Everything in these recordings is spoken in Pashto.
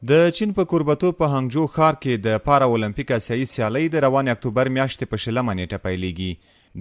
د چین په کوربتوب په هانګجو ښار کې د پارا اولمپیک اسیايي سیالۍ د روانې اکتوبر میاشتې په 20مه نېټه پیلېږي.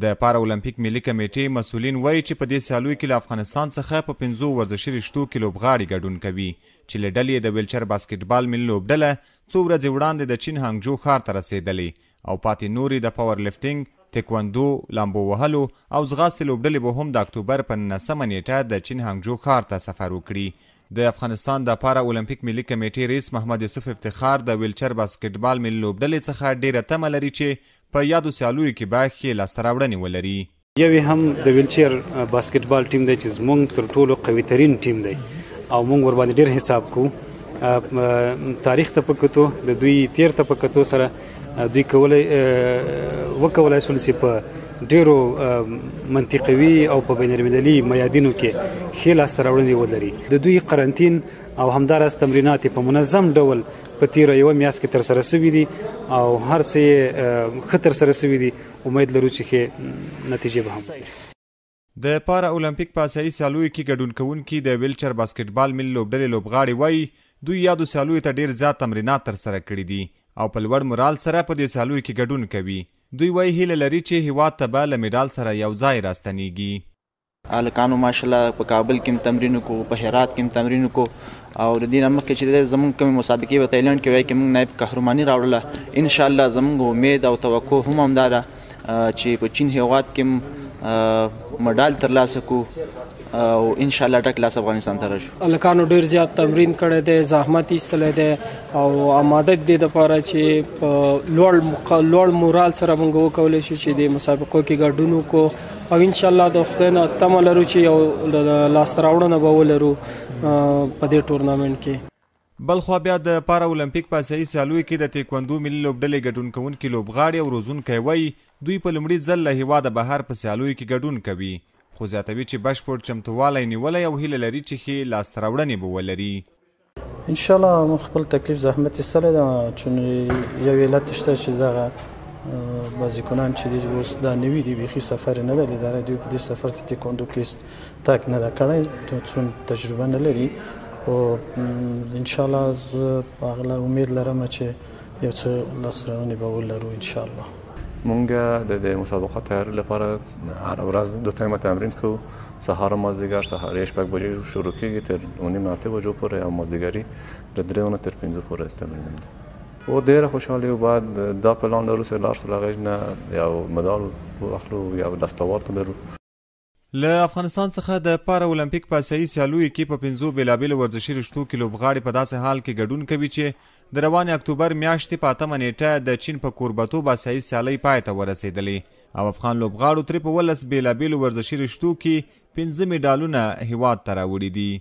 د پارا اولمپیک ملي کمېټې مسؤلین وایي چې په دې سیالیو کې له افغانستان څخه په 5 ورزشي رشتو کې لوبغاړي ګډون کوي چې له ډلې یې د ویلچر باسکټبال ملي لوبډله څو ورځې وړاندې د چین هانګجو ښار ته رسېدلې او پاتې نورې د پاور لفټینګ، تکواندو، لامبو وهلو او ځغاستې لوبډلې به هم د اکتوبر په 19مه نېټه د چین هانګجو ښار ته سفر وکړي. د افغانستان د پارا اولمپیک ملي کمېټې رئیس محمد یوسف افتخار د ویلچر باسکټبال ملي لوبډلې څخه ډېره تمه لري چې په یادو سیالیو کې به ښې لاسته راوړنې ولري. یو یې هم د ویلچیر باسکټبال ټیم دی چې زموږ تر ټولو قوي ترین ټیم دی او موږ ورباندې ډېر حساب کوو. تاریخ ته په کتو، د دوی تیر ته په کتو سره دوی وکولای شول چې په ډېرو منطقوي او په بین المللي میادینو کې ښې لاسته راوړنې ولري. د دوی قرنطین او همداراز تمرینات په منظم ډول په تیره یوه میاشت کې ترسره شوي دي او هر څه یې ښه ترسره شوي دي. امید لرو چې ښې نتیجې به هم ولري. د پارا اولمپیک په اسیايي سیالیو کې ګډون کوونکي د ویلچر باسکټبال ملي لوبډلې لوبغاړي وایي دوی یادو سیالیو ته ډېر زیات تمرینات ترسره کړي دي او په لوړ مورال سره په دې سیالیو کې ګډون کوي. دوی وایي هیله لري چې هیواد ته به له مډال سره یو ځای راستنیږي. هلکانو ماشاءالله په کابل کې هم تمرین وکړو، په هرات کې هم تمرین وکړو او د دې نه مخکې چې زمونږ کومې مسابقې به تایلند کې وای کې مونږ نایب قهرماني راوړله. انشاءالله زمونږ امید او توقع هم همدا ده چې په چین هیواد کې هم مډال ترلاسه کړو او انشاءالله ډک لاس افغانستان ته راشو. هلکانو ډېر زیات تمرین کړی دی، زحمت ایستلی دی او آماده دي دپاره چې په لوړ مورال سره موږ وکولی شو چې د مسابقو کې ګډون وکړو او انشاءالله د خدای نه تمه لرو چې یو لاسته راوړنه به ولرو په دې ټورنامنټ کې. بلخوا بیا د پارا اولمپیک په اسیايي سیالیو کې د تیکواندو ملي لوبډلې ګډون کوونکي لوبغاړي او روزونکی وایي دوی په لومړي ځل له هیواده بهر په سیالیو کې ګډون کوي، خو زیاتوي چې بشپړ چمتووالی نیولی او هیله لري چې ښې لاسته راوړنې به ولري. انشاءالله موږ خپل تکلیف زحمت ایستلی دی، چون یو علت شته چې دغه بازیکنان چې دي اوس دا نوي دي، بیخي سفر یې نه دی لیدلی، دوی په دې سفر ته تکواندو کې تګ نه ده کړی، څون تجربه نه لري. خو انشاءالله زه په هغه امید لرم چې یو څه لاسته راوړنې به ولرو انشاءالله. مونږ د دې مسابقات تیاري لپاره هره ورځ 2 ټایمه تمرین کوو، سهار او مازدیګر. سهار یې 6 بجې شروع کېږي تر 8:30 بجو پورې او مازدیګري له 3 نه تر 5 پورې تمرین دی. او ډېره خوشحاله یو. باید دا پلان لرو چې لاړ شو له هغې نه یو مډال واخلو، یو دستاورد ولرو. له افغانستان څخه د پارا اولمپیک په اسیايي سیالیو کې په 5 بېلابېلو ورزشي رشتو کې لوبغاړي په داسې حال کې ګډون کوي چې د روانې اکتوبر میاشتې په 8مه نېټه د چین په کوربتوب اسیايي سیالۍ پای ته ورسېدلې او افغان لوبغاړو ترې په 18 بېلابېلو ورزشي رشتو کې 5 مډالونه هیواد ته راوړي دي.